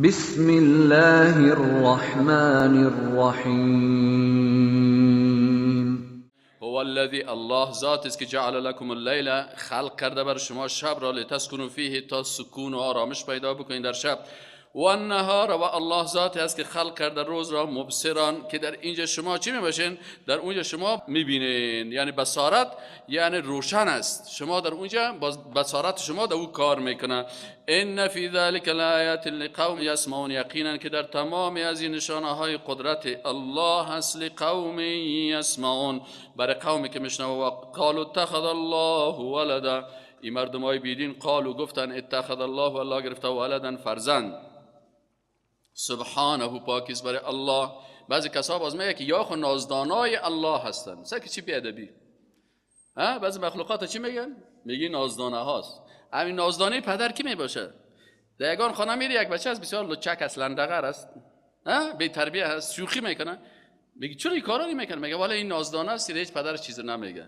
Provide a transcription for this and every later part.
بسم الله الرحمن الرحیم. هو الذی، الله ذات است که جعل لکم اللیل، خلق کرده بر شما شب را، لتسکنوا فیه، تا سکون و آرامش پیدا بکنید در شب، و النهار، و الله ذاتی است که خلق کرده روز را، مبصران، که در اینجا شما چی میباشین؟ در اونجا شما میبینین، یعنی بصارت، یعنی روشن است، شما در اونجا بصارت شما در او کار میکنه. ان فی ذلک لآیات لقوم یسمعون، یقینا که در تمام از این نشانه های قدرت الله هست، لقوم یسمعون، برای قومی که میشنوه. و قالوا اتخذ الله ولدا، این مردم های بیدین قالوا گفتن اتخذ الله، الله گرفته، ولدا فرزند. سبحانه، پاکیست برای الله. بعضی کسا باز میگه که یا خو نازدانای الله هستن، سه که چی بیادبی، ها؟ بعضی مخلوقات چی میگن؟ میگی نازدانه هاست. همین نازدانه پدر کی میباشه؟ در یگان خانه میری یک بچه از بسیار لچک است، لندغر است، ها، بی تربیه است، شوخی میکنه، میگی چرا این کارا نمیکنه؟ میگه والا این نازدانه است، هیچ پدرش چیز نمیگه.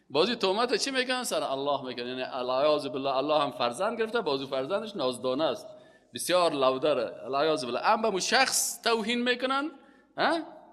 بازی تهمت چی میکنن؟ سر الله میکنن، یعنی العیاذ بالله الله هم فرزند گرفته، بازو فرزندش نازدانه است، بسیار لودره، العیاذ بالله. هم به شخص توهین میکنن،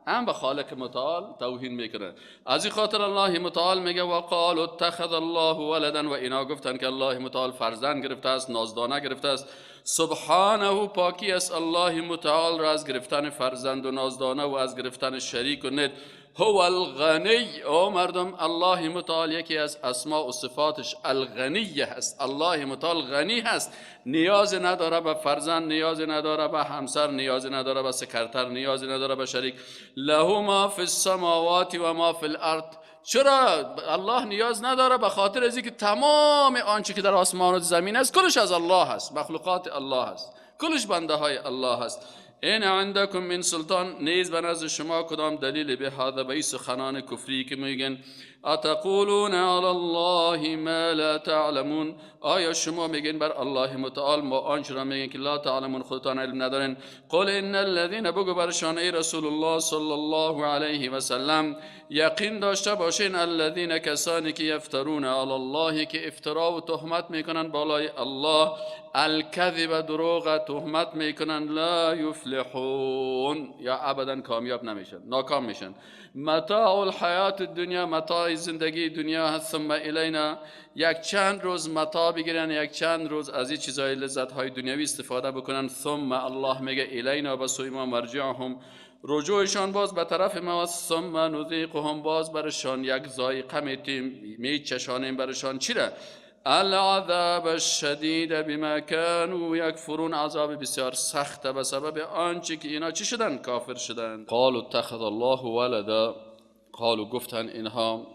هم به خالق متعال توهین میکنن. از این خاطر الله متعال میگه و قالوا اتخذ الله ولدا، و اینا گفتن که الله متعال فرزند گرفته است، نازدانه گرفته است. سبحانه، پاکی است الله متعال را از گرفتن فرزند و نازدانه و از گرفتن شریک و ند. هو الغنی، او مردم الله متعال یکی از اسماء و صفاتش الغنی هست. الله متعال غنی هست، نیاز نداره به فرزند، نیاز نداره به همسر، نیاز نداره به سکرتر، نیاز نداره به شریک. له ما فی السماوات و ما فی الارض. چرا الله نیاز نداره؟ به خاطر از اینکه تمام آنچه که در آسمان و زمین است کلش از الله هست، مخلوقات الله هست، کلش بنده های الله هست. این عندکم من سلطان، نیز به نزد شما کدام دلیل به هذا، به این سخنان کفری که میگن. اتقولون علی الله ما لا تعلمون، آیا شما میگین بر الله متعال ما آنچه را میگن که لا تعلمون، خودتان علم ندارین. قل ان الذین، بگو برشان ای رسول الله صلی الله علیه و سلم، یقین داشته باشین الذین، کسانی که یفترون علی الله، که افترا و تهمت میکنن بالای الله، الکذب، دروغ تهمت میکنن، لا یفلحون، یا ابدا کامیاب نمیشن، ناکام میشن. متاع الحیات الدنیا، متاع زندگی دنیا هست. ثم الینا، یک چند روز متاع بگیرن، یک چند روز از این چیزهای لذت های دنیوی استفاده بکنن. ثم الله میگه الینا، به سوی ما، مرجعهم، رجوعشان باز به طرف ما. ثم نذیقهم، باز برشان یک ذایقه میتیم، میچشانیم برشان چی را؟ العذاب الشدید بما كانوا یکفرون، عذاب بسیار سخت به سبب آنچه که اینا چی شدن؟ کافر شدن. قالوا اتخذ الله ولدا، قالوا گفتن اینها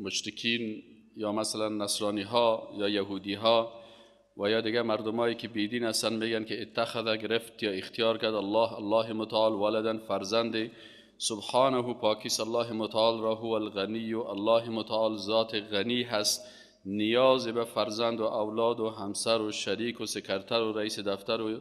مشرکین یا مثلا نصرانی ها یا یهودی ها و یا دیگه مردمایی که بیدین هستن، میگن که اتخذ، گرفت یا اختیار کرد الله، الله متعال، ولدا، فرزند. سبحانه، پاکیس الله متعال را. هو الغنی، الله متعال ذات غنی هست، نیاز به فرزند و اولاد و همسر و شریک و سکرتر و رئیس دفتر و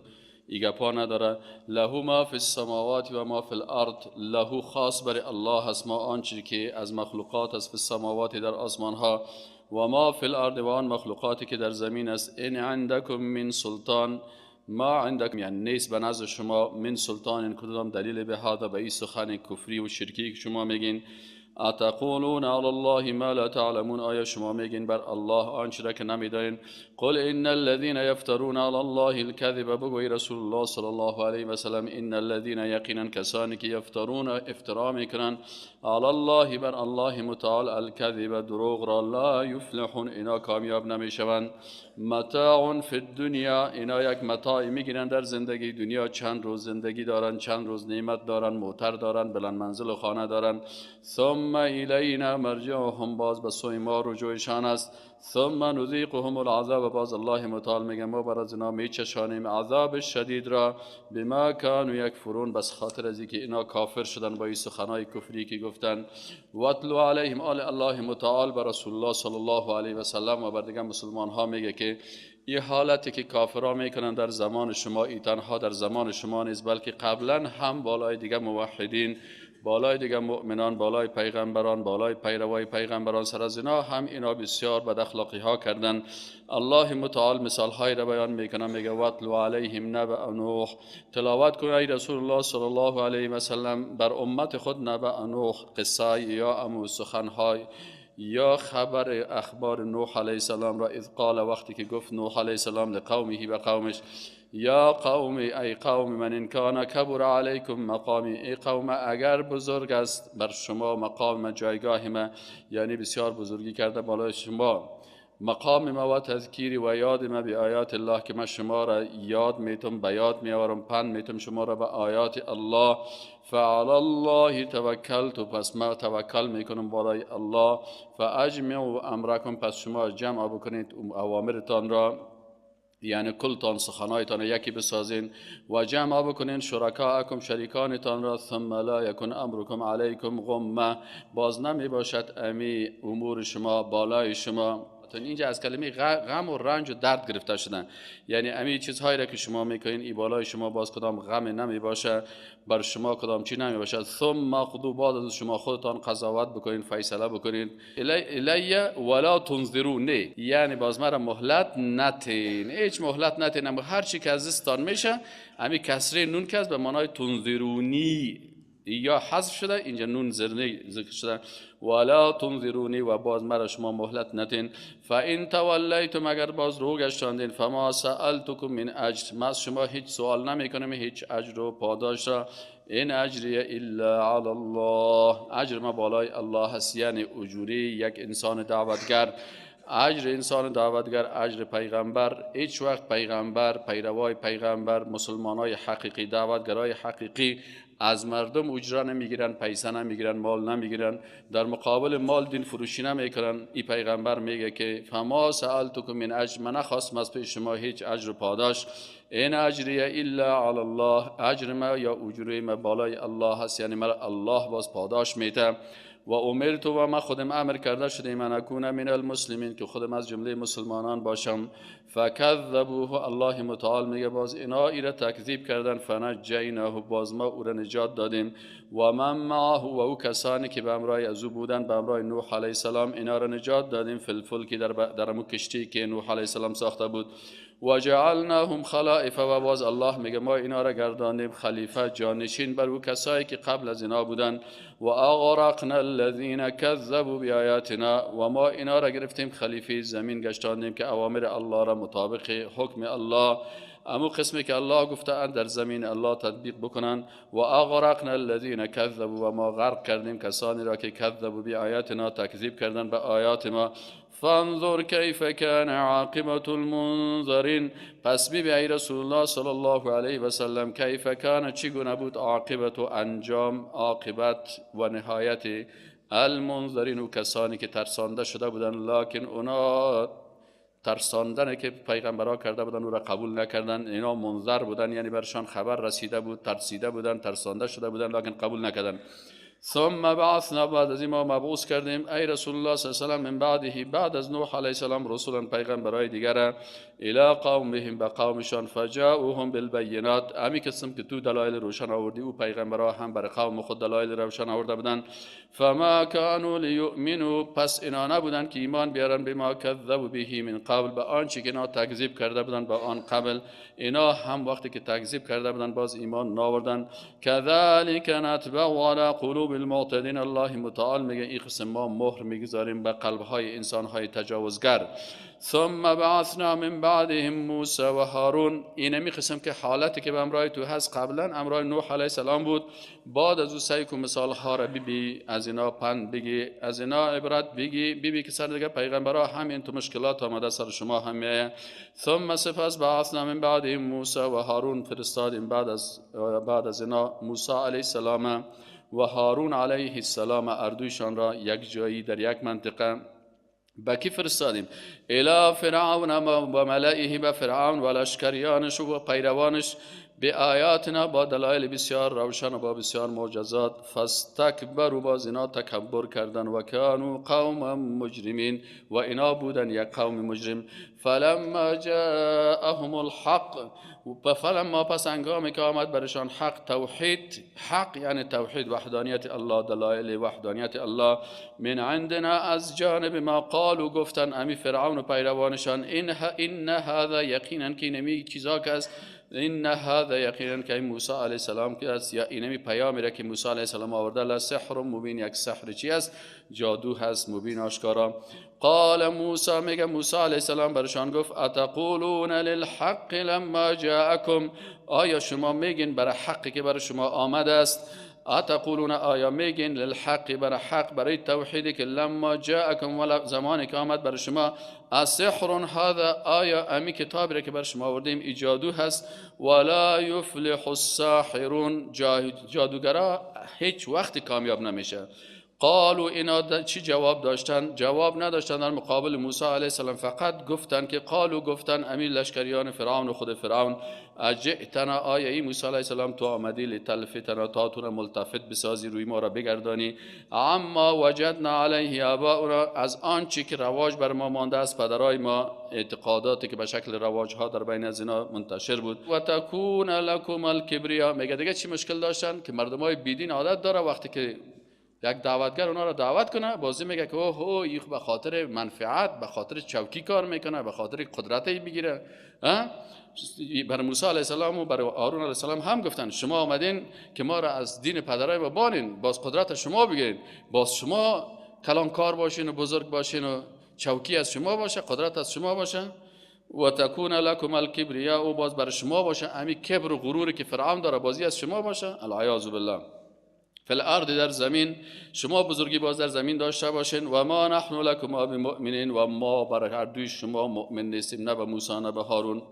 ایگپا نداره. له ما فی السماوات و ما فی الارض، له خاص بر الله هست ما آنچه که از مخلوقات است، فی السماوات، در آسمان ها، و ما فی الارض، و آن مخلوقاتی که در زمین است. ان عندکم من سلطان، ما عندکم یعنی نیست به نزد شما، من سلطان، کدام دلیل به هذا، به این سخن کفری و شرکی که شما میگین. اتقولون علی الله ما لا تعلمون، آیا شما میگین بر الله آنچه را که نمیدانین؟ قل ان الذين یفترون علی الله الكذب، بگوی رسول الله صلی الله علیه و سلم، ان الذين، یقینا کسانی که یفترون، افترا میکنن، علی الله، بر الله متعال، الكذب، دروغ را، لا یفلحون، اینا کامیاب نمیشوند. متاع فی الدنیا، اینا یک متاع میگیرن در زندگی دنیا، چند روز زندگی دارن، چند روز نعمت دارن، موتر دارن، بلند منزل و خانه دارن. ثم الینا مرجعهم، باز به سوی ما رجوعشان است. ثم نذیقهم العذاب، باز الله متعال میگه ما بر از اینا میچشانیم عذاب شدید را، بما کانوا یکفرون، بس خاطر از اینکه اینا کافر شدن با این سخنای کفری که گفتن. واتلو علیهم، آل الله متعال بر رسول الله صلی الله علیه و سلم و بر دیگر مسلمان ها میگه که این حالتی که کافرها میکنن در زمان شما، ای تنها در زمان شما نیست، بلکه قبلا هم بالای دیگر موحدین بالای دیگه مؤمنان، بالای پیغمبران، بالای پیروای پیغمبران، سر از اینا هم اینا بسیار بد اخلاقی ها کردن. الله متعال مثال های را بیان میکنه، میگه واتلو علیهم نبأ نوح، تلاوت کن ای رسول الله صلی الله علیه و سلم بر امت خود نبأ نوح، قصه یا امو سخنهای یا خبر اخبار نوح علیه السلام را. اذ قال، وقتی که گفت نوح علیه السلام لقومه، به قومش، یا قوم، ای قوم من، ان کان کبر علیکم مقامی، ای قوم اگر بزرگ است بر شما مقام من، جایگاه من، یعنی بسیار بزرگی کرده بالای شما مقام ما، و تذکیری و یاد ما به آیات الله، که من شما را یاد میتم، به یاد میآورم، پند میتم شما را به آیات الله. فعلی الله توکلت، پس ما توکل میکنم بالای الله. فاجمعوا امرکم، پس شما جمع بکنید اوامرتان را، یعنی کلتان سخنایتان یکی بسازین، و جمع بکنین شرکاکم، شریکانتان را. ثم لا یکن امرکم علیکم غمه، باز نمی باشد امی امور شما بالای شما. اینجا از کلمه غم و رنج و درد گرفته شدن، یعنی امی چیزهایی را که شما میکنین ای بالای شما باز کدام غم نمی باشه، بر شما کدام چی نمی باشه. ثم قضوا، بعد از شما خودتان قضاوت بکنین، فیصله بکنین. الی ولا تنظرونی، یعنی باز مرا مهلت نتین، هیچ مهلت نتین، اما هر چی که از دستان میشه امی کسره نون که به معنای تنظرونی یا حذف شده، اینجا نون زرنی ذکر شده. ولا تنظرونی، و باز مرا شما مهلت نتین. فان تولیتم، اگر باز رو گشتاندین، فما سألتکم من اجر، ما از شما هیچ سوال نمیکنم، هیچ اجر و پاداش را. این اجری الا علی الله، اجر ما بالای الله هست، یعنی اجوری یک انسان دعوتگر، اجر انسان دعوتگر، اجر پیغمبر. هیچ وقت پیغمبر، پیروای پیغمبر، مسلمانای حقیقی، دعوتگرای حقیقی از مردم اجرا نمیگیرن، پیسه نمیگیرن، مال نمیگیرن، در مقابل مال دین فروشی نمیکنن. ای پیغمبر میگه که فما سألتکم من اجر، من نخواستم از پیش شما هیچ اجر و پاداش. این اجری الا علی الله، اجر ما یا اجوری ما بالای الله هست، یعنی مرا الله باز پاداش میده. و امرت، و ما خودم امر کرده شده، من اکون من المسلمین، که خودم از جمله مسلمانان باشم. فکذبوه، الله متعال میگه باز اینا ایره تکذیب کردن. فنجیناه، باز ما او را نجات دادیم. و من معه، و او کسانی که به امرای از او بودن، به امرای نوح علیه السلام، اینا را نجات دادیم. فی الفلک، در امو کشتی که نوح علیه السلام ساخته بود. و جعلناهم خلائف، و باز الله میگه ما اینا را گرداندیم خلیفه، جانشین بر او کسایی که قبل از اینا بودن. و اغرقنا الذین کذبوا بآیاتنا، و ما اینا را گرفتیم خلیفه زمین گشتاندیم که اوامر الله را مطابق حکم الله، امو قسمی که الله گفته اند در زمین الله تطبیق بکنن. و اغرقنا الذین کذبوا، و ما غرق کردیم کسانی را که کذبوا بآیاتنا، تکذیب کردن به آیات ما. فانظر کیف کان عاقبة المنذرین، پس ببین ای رسول الله صلی الله علیه و سلم، کیف کان، چگونه بود عاقبت و انجام، عاقبت و نهایت المنذرین، و کسانی که ترسانده شده بودن، لکن اونا ترساندن که پیغمبرها کرده بودن او را قبول نکردن. اینا منذر بودن، یعنی برشان خبر رسیده بود، ترسیده بودن، ترسانده شده بودن، لکن قبول نکردن. ثم بعثنا، بعد از این ما مبعوث کردیم ای رسول الله صلی الله علیه و سلم، من بعده، بعد از نوح علیه السلام، رسولا، پیغمبرای دیگر، الی قومهم، به قومشان، فجاؤهم بالبینات، امی قسم که تو دلایل روشن آوردی، او پیغمبرها هم بر قوم خود دلایل روشن آورده بودن. فما كانوا لیؤمنوا، پس اینا نبودن که ایمان بیارن، بما کذبوا به من قبل، به آنچه که اینا تکذیب کرده بودن به آن قبل. اینا هم وقتی که تکذیب کرده بودن باز ایمان ناوردن. کذلک نتبع علی قلوب المعتدین، الله متعال میگه این قسم ما مهر میگذاریم به قلبهای انسانهای تجاوزگر. ثم بعثنا من بعدهم موسی و هارون، اینمی قسم که حالتی که به امرای تو هست قبلا امرای نوح علیه السلام بود، بعد از او سعی کن مثال ها را ببی، از اینا پند بگی، از اینا عبرت بگی، ببی که سر دیگه پیغمبرها همین تو مشکلات آمده سر شما هم میایه. ثم سپس بعثنا من بعدهم موسی و هارون، فرستادیم بعد از اینا موسی علیه السلام و هارون علیه السلام، اردویشان را یک جایی در یک منطقه به کی فرستادیم؟ الی فرعون و ملئه، به فرعون و لشکریانش و پیروانش، به آیاتنا با دلایل بسیار روشن و با بسیار معجزات، فاستکبروا باز اینا تکبر کردن، و کانوا قوما مجرمین و اینا بودن یک قوم مجرم. فلما جاءهم الحق، فلما پس هنگامی که آمد برشان حق، توحید، حق یعنی توحید، وحدانیت الله، دلایل وحدانیت الله، من عندنا از جانب ما، قالوا گفتن امی فرعون و پیروانشان، این هذا یقینا که اینمی چیزا که است، این هذا یقینا که موسی علیه السلام که است، یا اینمی پیامی را که موسی علیه السلام آورده، لسحر مبین، یک سحر چی است؟ جادو هست، مبین آشکارا. قال موسی، میگه موسی علیه السلام برشان گفت اتقولون للحق لما جاءکم، آیا شما میگین برای حقی که برای شما آمده است؟ اتقولون آیا میگین للحق برای حق، برای توحیدی که لما جاءکم ولا زمانی که آمد برای شما، اسحر هذا آیا امی کتابی را که بر شما آوردیم ای جادو هست؟ ولا یفلح الساحرون، جادوگرا هیچ وقت کامیاب نمیشه. قالوا اینا چی جواب داشتن؟ جواب نداشتن در مقابل موسی علیه السلام، فقط گفتن که قالوا گفتن امیر لشکریان فرعون و خود فرعون، اجئتنا آیا ای موسی علیه السلام تو آمدی لتلفتنا تا تو را ملتفت بسازی، روی ما را بگردانی، اما وجدنا علیه آباؤنا از آنچه که رواج بر ما مانده از پدرای ما، اعتقاداتی که به شکل رواج ها در بین از اینا منتشر بود. و تکون لکم الکبریا، میگه دیگه چی مشکل داشتن که مردمای بیدین عادت داره وقتی که یک دعوتگر اونا را دعوت کنه، بازی میگه که اوه این به خاطر منفعت، به خاطر چوکی کار میکنه، به خاطر قدرت میگیره. برای موسی علیه السلام و برای هارون علیه السلام هم گفتن شما آمدین که ما را از دین پدرای ما بانین، باز قدرت شما بگیرین، باز شما کلانکار باشین و بزرگ باشین و چوکی از شما باشه، قدرت از شما باشه. و تکون لکم الکبریا، و باز برای شما باشه امی کبر و غروری که فرعون داره بازی از شما باشه. العیاذ بالله. فی الارض در زمین، شما بزرگی باز در زمین داشته باشین. و ما نحن لکما بمؤمنین، و ما برای هر دوی شما مؤمن نیستیم، نه به موسی نه به هارون.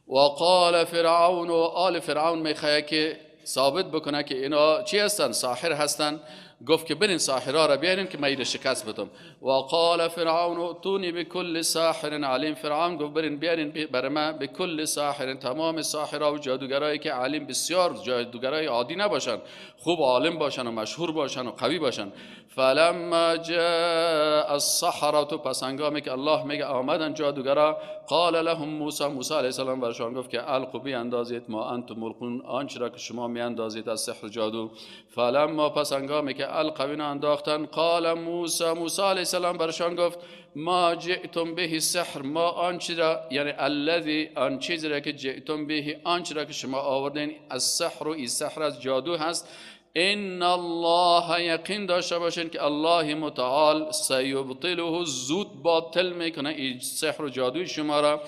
و قال فرعون، و آل فرعون میخواه که ثابت بکنه که اینا چی هستن؟ ساحر هستن. گفت که برین ساحرها را بیارین که من شکست بدم. و قال فرعون ائتونی بكل ساحر علیم، فرعون گفت برین بیارین برای من بكل ساحر، تمام ساحرها و جادوگرایی که علیم، بسیار جادوگرای عادی نباشن، خوب عالم باشن و مشهور باشن و قوی باشن. فلما جاء السحرة، پس هنگامی که الله میگه آمدن جادوگرا، قال لهم موسی، موسی علیه السلام برشان گفت که القوا بیاندازید، ما انتم ملقون، آنچه را که شما میاندازید از سحر جادو. فلما پس هنگامی که القوا انداختن، قال موسی، موسی علیه السلام برشان گفت ما جئتم به سحر، ما آنچه را، یعنی الذی، آن چیزی را که جئتم به، آنچه را که شما آوردین، از سحر و این سحر از جادو هست. ان الله، یقین داشته باشین که الله متعال سیبطله، زود باطل میکنه این سحر و جادوی شما را.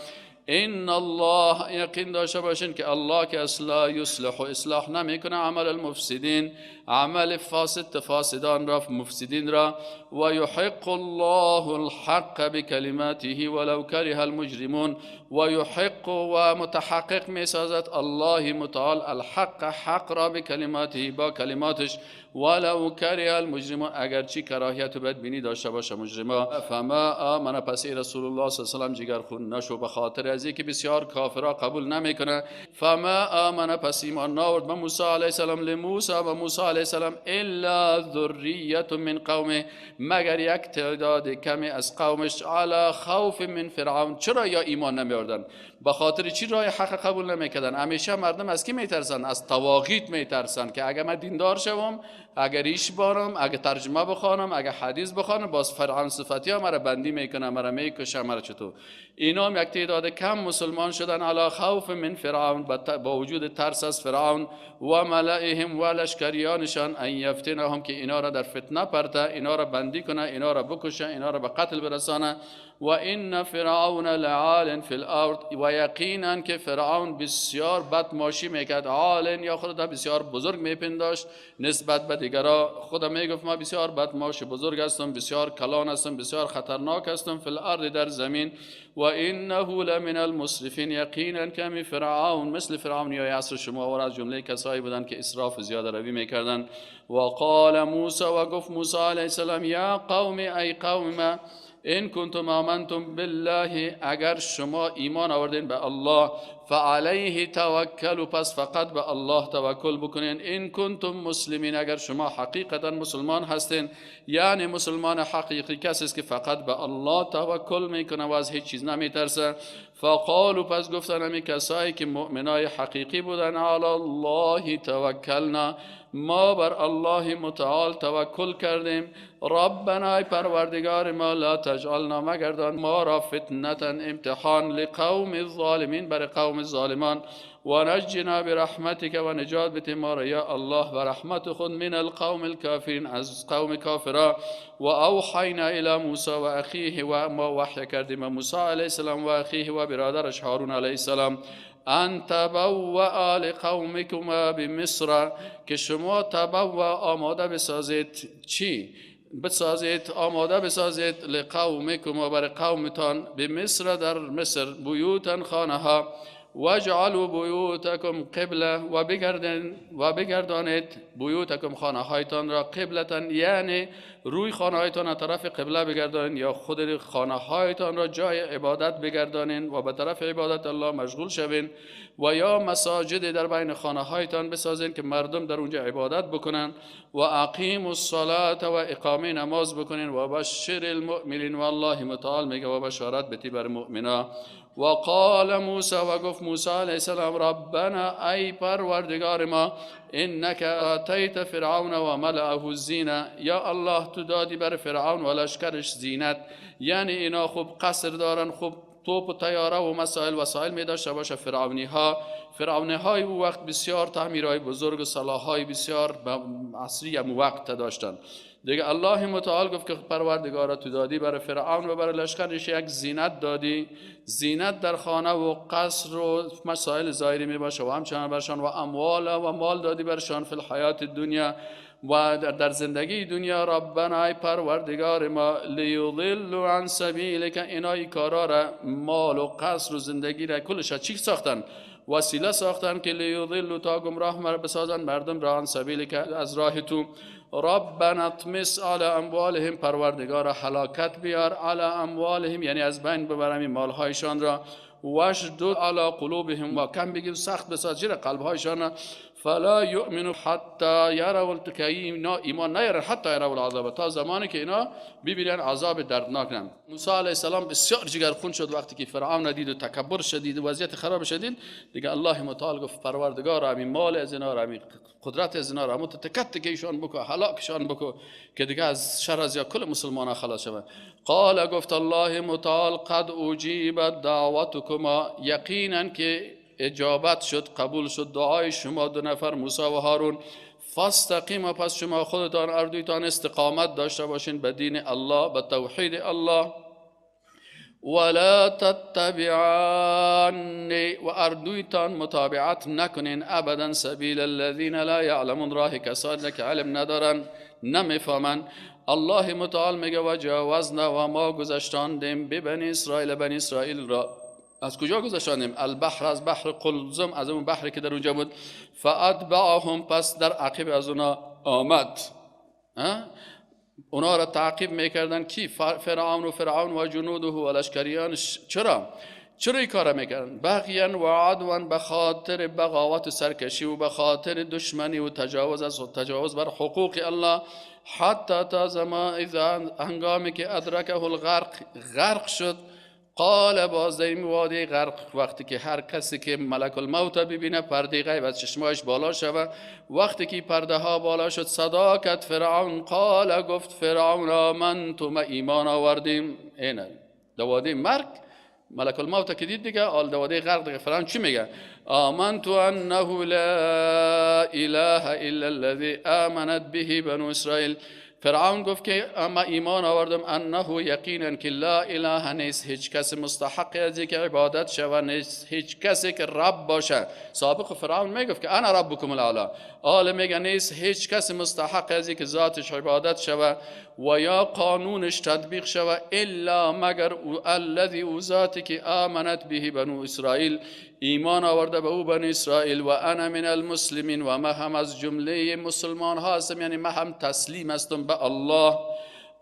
ان الله، یقین داشته باشین که الله که اصلا یصلح و اصلاح نمیکنه عمل المفسدین، عمل فاسد فاسدان را، مفسدین را. و یحق الله الحق بکلماته ولو کره المجرمون، و یحق و متحقق میسازد الله متعال الحق، حق را، بکلماته، با کلماتش، ولو کره المجرمون، اگرچه کراهیت و بدبینی داشته باشه مجرما. فما آمن، پس ای رسول الله صلی الله علیه و سلم جگر خون نشو به خاطر از اینکه بسیار کافرا قبول نمیکنه. فما آمن، پس ایمان ناورد به موسی علیه السلام، لموسی و موسی علیه السلام، الا ذریه من قومه، مگر یک تعداد کمی از قومش، علی خوف من فرعون. چرا یا ایمان نمیاوردن؟ به خاطر چی راه حق قبول نمیکردن؟ همیشه مردم از کی میترسن؟ از طواغیت میترسن که اگر من دیندار شوم، اگر ریش بارم، اگر ترجمه بخوانم، اگر حدیث بخوانم، باز فرعون صفتی ها مرا بندی میکنه، مرا میکشه، مرا چطور. اینا هم یک تعداد کم مسلمان شدن، علی خوف من فرعون، با وجود ترس از فرعون و ملئهم و لشکریانشان، ان یفتنهم، که اینا را در فتنه پرته، اینا را بندی کنه، اینا را بکشه، اینا را به قتل برسانه. و ان فرعون لعال فی الارض، و یقینا که فرعون بسیار بد ماشی میکرد، عال یا خود بسیار بزرگ میپنداشت نسبت به دیگرا. خدا میگفت ما بسیار بد ماش بزرگ هستم، بسیار کلان هستم، بسیار خطرناک هستم، فی الارض در زمین. و انه لمن المسرفین، یقینا که فرعون مثل فرعون یا عصر شما و از جمله کسایی بودند که اسراف زیاده روی میکردند. و قال موسی، و گفت موسی علیه السلام، یا قوم، ای قوم ما، ان کنتم آمنتم بالله، اگر شما ایمان آوردین به الله، فعلیه توکلوا، پس فقط به الله توکل بکنین. ان کنتم مسلمین، اگر شما حقیقتا مسلمان هستین، یعنی مسلمان حقیقی کسی است که فقط به الله توکل میکنه و از هیچ چیز نمیترسه. فقالوا، پس گفتن همی کسایی که مؤمنای حقیقی بودن، علی الله توکلنا، ما بر الله متعال توکل کردیم. ربنا، ای پروردگار ما، لا تجعلنا، مگردان ما را، فتنة، امتحان، لقوم الظالمین، بر قوم الظالمان. و نجنا برحمتک، و نجات بده ما را یا الله و رحمت خود، من القوم الکافرین، از قوم کافرا. و اوحینا الی موسی و اخیه، و ما وحی کردیم موسی علیه السلام و اخیه و برادرش هارون علیه السلام، ان تبوأ لقومکما بمصر، که شما تبوأ آماده بسازید. چی بسازید؟ آماده بسازید لقومکما، برای قومتان، بمصر، در مصر، بیوتا، خانه ها. واجعلوا بیوتکم قبله، و بگردانید بیوتکم، خانه هایتان را، قبلتا، یعنی روی خانه هایتان طرف قبله بگردانید، یا خود خانه هایتان را جای عبادت بگردانید و به طرف عبادت الله مشغول شوین، و یا مساجد در بین خانه هایتان بسازین که مردم در اونجا عبادت بکنن. و اقیموا الصلاة، و اقامه نماز بکنین. و بشر المؤمنین، و الله متعال میگه و بشارت بتی بر مؤمنا. و قال موسی، و گفت موسی علیه السلام، ربنا، ای پروردگار ما، انک آتیت فرعون و ملأه الزینه، یا الله تو دادی بر فرعون و لشکرش زینت، یعنی اینا خوب قصر دارن، خوب توپ و طیاره و مسائل وسایل می داشته باشه. فرعونی ها، فرعونی های او وقت بسیار تعمیرهای بزرگ و سلاحهای بسیار عصری هم وقت داشتن دیگه. الله متعال گفت که پروردگارا تو دادی برای فرعون و برای لشکرش یک زینت دادی، زینت در خانه و قصر و مسائل ظاهری می باشه، و همچنان برشان و اموال و مال دادی برشان، فی الحیات دنیا، و در زندگی دنیا. ربنا، ای پروردگار ما، لیضلوا عن سبیلک، اینا ای کارا را، مال و قصر و زندگی را کلش چی ساختن؟ وسیله ساختن که لیضلوا، تا گمراه بسازن مردم را، عن سبیلک، از راه تو. ربنا اطمس علی اموالهم، پروردگار هلاکت بیار، علی اموالهم یعنی از بین ببرم این مالهایشان را، واشدد علی قلوبهم، و کم بگیر سخت بساز چرا قلبهایشان را، فلا یؤمنوا حتی یروا، که اینا ایمان نیارن، حتی یروا العذاب، تا زمانی که اینا ببینن عذاب دردناک. نم موسی علیه السلام بسیار جگرخون شد وقتی که فرعون دید و تکبر شدید و وضعیت خراب شدید دیگه. الله متعال گفت پروردگار همین مال از اینا، همین قدرت از اینا را تکت تکه ایشان بکو، هلاکشان بکو که دیگه از شر از یا کل مسلمان خلاص شود. قال، گفت الله متعال، قد اجیبت دعوتکما، یقینا که اجابت شد، قبول شد دعای شما دو نفر موسی و هارون. فاستقیما، پس شما خودتان اردویتان استقامت داشته باشین به دین الله، به توحید الله. ولا تتبعان، و اردویتان متابعت نکنین ابدا، سبیل الذین لا یعلمون، راه کسانی که علم ندارن، نمیفهمن. الله متعال میگه و جاوزنا، و ما گذشتاندیم، به بنی اسرائیل، بنی اسرائیل را. از کجا گذشتاندیم؟ البحر، از بحر قلزم، از اون بحری که در اونجا بود. فاتبعهم، پس در عقب از اونا آمد، اونا را تعقیب میکردن. کی؟ فرعون و فرعون و جنوده و لشکریانش. چرا؟ چرا این کار میکردن؟ بغیا و عدوا، به خاطر بغاوت و سرکشی و به خاطر دشمنی و تجاوز از تجاوز بر حقوق الله. حتی تا زمان اذا، هنگامی که ادرکه الغرق، غرق شد. قال، باز در این وادی غرق وقتی که هر کسی که ملک الموت ببینه پرده غیب از چشمایش بالا شوه، وقتی که پرده ها بالا شد صدا کرد فرعون، قال، گفت فرعون، آمنت، ما ایمان آوردیم. اینه در وادی مرگ ملک الموت که دید دیگه، آل در وادی غرق دیگه فرعون چی میگه؟ آمنت انه لا اله الا الذي آمنت به بنو اسرائیل. فرعون گفت که اما ایمان آوردم، انه، یقینا که، لا اله، نیست هیچ کس مستحق از که عبادت شود، نیست هیچ کسی که رب باشه. سابق فرعون میگفت که انا ربکم الاعلی، آل میگه نیست هیچ کس مستحق از که ذاتش عبادت شود و یا قانونش تطبیق شود، الا، مگر، الذی، او ذاتی که، آمنت به بنو اسرائیل، ایمان آورده به او بنی اسرائیل، و انا من المسلمین، و ما هم از جمله مسلمان ها هستم، یعنی ما هم تسلیم هستم به الله.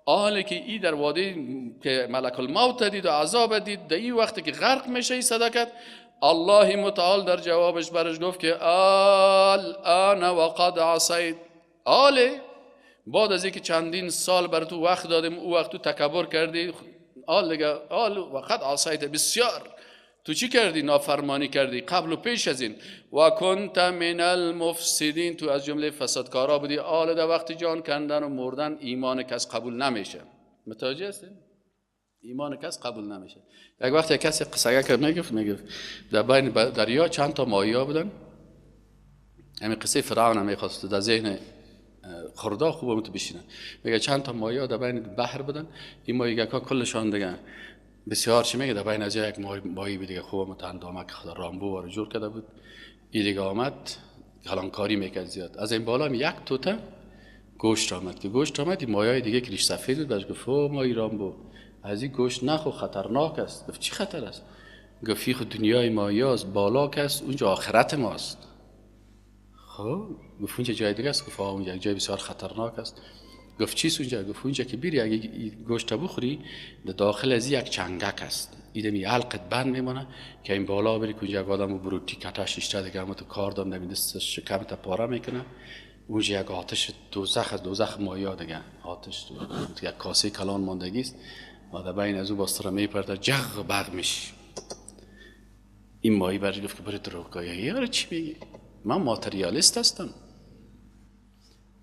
حالی که ای در وادی که ملک الموت دید و عذاب دید، در این وقتی که غرق میشه ای صدا کرد، الله متعال در جوابش برش گفت که الان وقد عصیت. آله بعد از اینکه چندین سال بر تو وقت دادیم، او وقت تو تکبر کردی، آل دیگه آل وقد عصیت، بسیار تو چی کردی؟ نافرمانی کردی قبل و پیش از این. و کنت من المفسدین، تو از جمله فسادکارا بودی. آل در وقت جان کندن و مردن ایمان کس قبول نمیشه. متوجه هستین؟ ایمان کس قبول نمیشه. یک وقت یک کسی قصه که میگفت در بین دریا چند تا ماهی بودن، همین قصه فرعون هم میخواست در ذهن خردا خوب تو بشینن. میگه چند تا ماهی در بین بحر بودن، این ماهیگک ها کلشان دیگه بسیار چی میگه در بین از یک ماهی بود دیگه خوب متندامک خدا رامبو وارو جور کرده بود. این دیگه آمد کلانکاری میکرد زیاد. از این بالا یک توته گوشت آمد که گوشت آمد، این ماهیای دیگه که ریش سفید بود بهش گفت او ماهی رامبو از این گوشت نخو خطرناک است. گفت چی خطر است؟ گفت خود دنیای ماهی است، بالا است، اونجا آخرت ماست. خب گفت اونجا جای دیگه است؟ گفت اونجا جای بسیار خطرناک است. گفت چیست اونجا؟ گفت اونجا که بیری اگه گوشت بخوری در داخل از یک چنگک است، ایدمی حلقت بند میمانه که این بالا بری که اونجا یک آدم بروتی کتش شیشته دیگه همه تو کار دام نمی دست شکمت پاره میکنه. اونجا یک آتش دوزخ از دوزخ مایا دیگه آتش یک کاسه کلان ماندگی است و در بین از او باز میپرده جغ بغ میشی. این ماهی برش گفت که برای دروغگویی یاره چی میگی؟ من ماتریالیست هستم،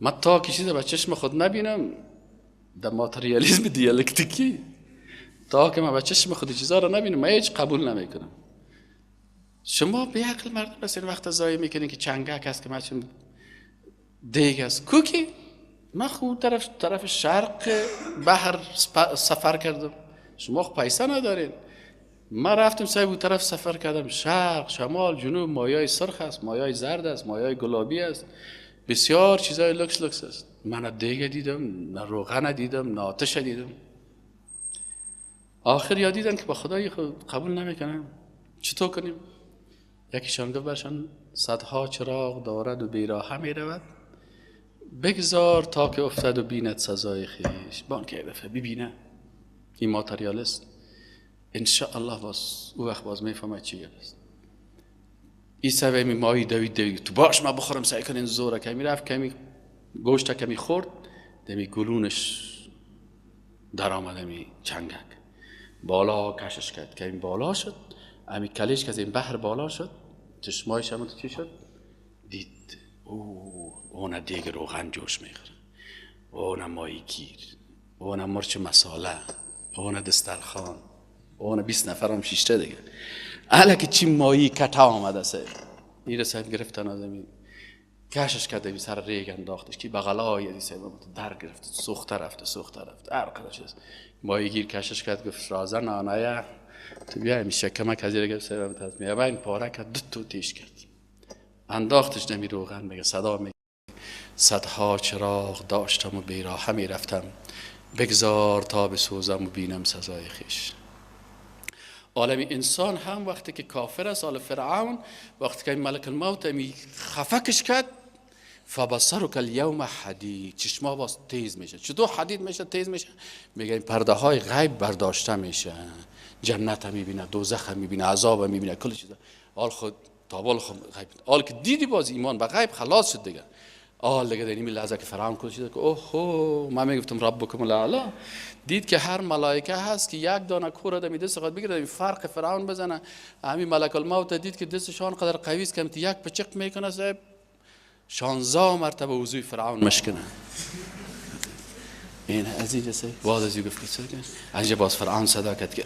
من تا که چیز به چشم خود نبینم در ماتریالیسم دیالکتیکی، تا که من به چشم خود چیزا رو نبینم من هیچ قبول نمیکنم. شما به عقل مردم بس این وقت ضایع میکنین که چنگک است که من چون دیگ است کوکی. من خود طرف شرق بحر سفر کردم، شما خب پیسه ندارین. من رفتم سعی بود طرف سفر کردم، شرق شمال جنوب، مایای سرخ است، مایای زرد است، مایای گلابی است، بسیار چیزای لکس لکس است. من نه دیگه دیدم، نه روغن دیدم، نه آتش دیدم. آخر یا دیدن که با خدای خود قبول نمیکنم، چطور کنیم؟ یکیشان گفت برشان صدها چراغ دارد و بیراهه میرود، بگذار تا که افتد و بیند سزای خویش. بان که دفعه ببینه این ماتریالیست، انشاءالله باز او وقت باز میفهمه چی است. این سبه می ماهی دوید دوید تو باش ما بخورم سعی کنین زوره کمی رفت کمی گوشت کمی خورد، دمی گلونش در آمد می چنگک بالا کشش کرد کمی بالا شد، امی کلش که از این بحر بالا شد، چشمایش هم چی شد دید او نه دیگ روغن جوش میخوره، او نه ماهی گیر، او نه مرچ مساله، او نه دسترخوان، او نه 20 نفر هم شیشته دیگه. اهل که چی مایی کتا آمده سه ایره صاحب گرفتن آدمی کشش کرده بی سر ریگ انداختش که بغلای ازی صاحب در گرفت، سوخته رفته سوخته رفته هر قدر چیز. مایی گیر کشش کرد گفت رازه نانایه تو بیا همیشه کمک از ایره گرفت صاحب تصمیه و این پاره کرد دو تو تیش کرد انداختش نمی روغن. میگه صدا میگه صدها چراغ داشتم و بیراهه میرفتم، بگذار تا بسوزم و بینم سزای خویش. عالم انسان هم وقتی که کافر است، آل فرعون وقتی که ملک الموت می خفکش کرد، فبصرک الیوم حدید، چشما باز تیز میشه. چطور حدید میشه تیز میشه؟ میگه این پرده های غیب برداشته میشه، جنت هم میبینه، دوزخ هم میبینه، عذاب هم میبینه، کل چیزا. آل خود تابال خود غیب، آل که دیدی باز ایمان به غیب خلاص شد دیگه. آل دیگه در این لحظه که فرعون کل چیزا که اوه من میگفتم ربکم الاعلی، دید که هر ملائکه هست که یک دانه کور دمی دست خود بگیره فرق فرعون بزنه. همین ملک الموت دید که دستشان قدر قوی است که یک پچق میکنه صاحب 16 مرتبه وضوی فرعون مشکنه. این از اینجا سه باز از گفت که اینجا باز فرعون صدا کرد که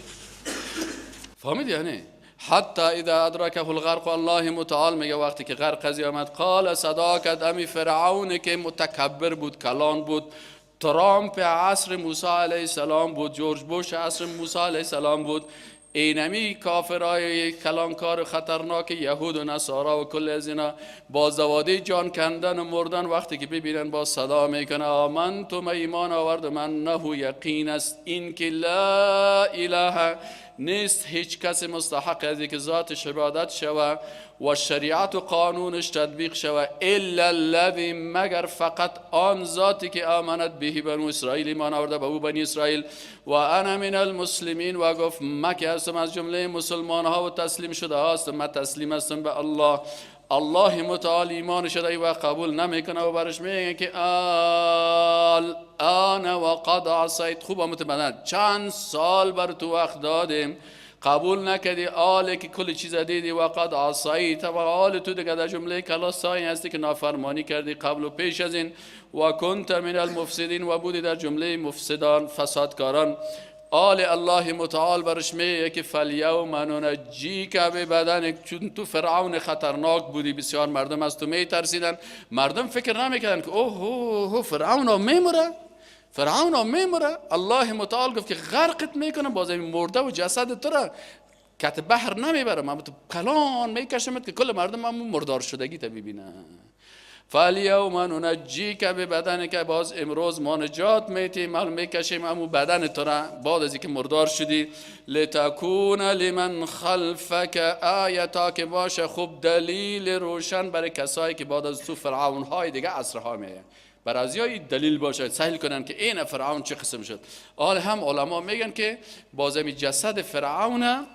فهمید یعنی حتی اذا ادرکه الغرق. الله متعال میگه وقتی که غرق از آمد قال صدا کرد امی فرعون که متکبر بود، کلان بود، ترامپ عصر موسی علیه السلام بود، جورج بوش عصر موسی علیه السلام بود، اینمی کافرای کلانکار خطرناک یهود و نصارا و کل از اینا با زواده جان کندن و مردن وقتی که ببینن با صدا میکنه آمنت، من ایمان آوردم، انه یقین است این که لا اله نیست هیچ کس مستحق از که ذاتش عبادت شوه و شریعت و قانونش تطبیق شوه الا الذی، مگر فقط آن ذاتی که آمنت به بنو اسرائیل، ایمان آورده به او بنی اسرائیل، و انا من المسلمین، و گفت من که هستم از جمله مسلمان ها و تسلیم شده هستم، من تسلیم هستم به الله. الله متعال ایمان شده و قبول نمیکنه و برش میگه که الان و قد عصیت. خوب متمدن چند سال بر تو وقت دادیم قبول نکردی، آله که کل چیز دیدی و قد عصیت، و آل تو دیگه در جمله کلاسایی هستی که نافرمانی کردی قبل و پیش از این، و کنت من المفسدین، و بودی در جمله مفسدان فسادکاران. آل الله متعال برش میگه که فالیوم ننجیک ببدنک، چون تو فرعون خطرناک بودی، بسیار مردم از تو میترسیدن، مردم فکر نمیکردن که اوه اوه فرعون میمره، فرعون میمره. الله متعال گفت که غرقت میکنم، باز این مرده و جسد تو را کت بحر نمیبرم، من تو کلان میکشمت که کل مردم هم مردار شدگی تا ببینن. فالیوم ننجیک ببدنک، باز امروز ما نجات میتیم، ما میکشیم امو بدن تو را بعد از اینکه مردار شدی، لتکون لمن خلفک آیه، تا که باشه خوب دلیل روشن برای کسایی که بعد از تو فرعون های دیگه عصرها میه، بر از یای دلیل باشه سهل کنن که این فرعون چه قسم شد. حال هم علما میگن که باز امی جسد فرعون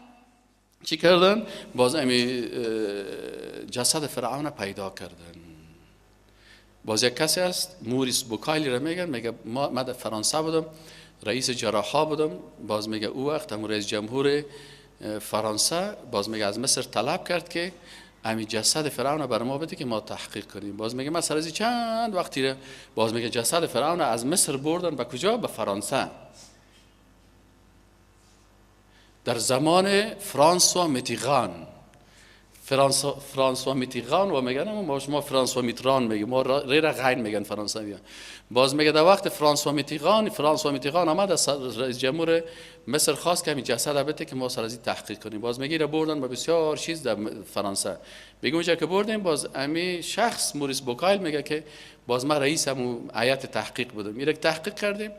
چی کردن؟ باز امی جسد فرعون پیدا کردن. باز یک کسی هست موریس بوکایلی را میگن، میگه ما در فرانسه بودم، رئیس جراحا بودم، باز میگه او وقت هم رئیس جمهور فرانسه باز میگه از مصر طلب کرد که امی جسد فرعون بر ما بده که ما تحقیق کنیم. باز میگه من سر از چند وقتی را باز میگه جسد فرعون از مصر بردن به کجا؟ به فرانسه. در زمان فرانسوا میتیغان، فرانسوا میتیغان و میگن ما فرانسوا میتران میگیم، ما ری را غین میگن فرانسوی. باز میگه در وقت فرانسوا میتیغان، فرانسوا میتیغان آمد از رئیس جمهور مصر خواست که همین جسد بده که ما سر از این تحقیق کنیم. باز میگه را بردن به بسیار چیز در فرانسه. میگه اونجا که بردیم باز امی شخص موریس بوکایل میگه که باز ما رئیس همون هیئت تحقیق بودم، میره تحقیق کردیم.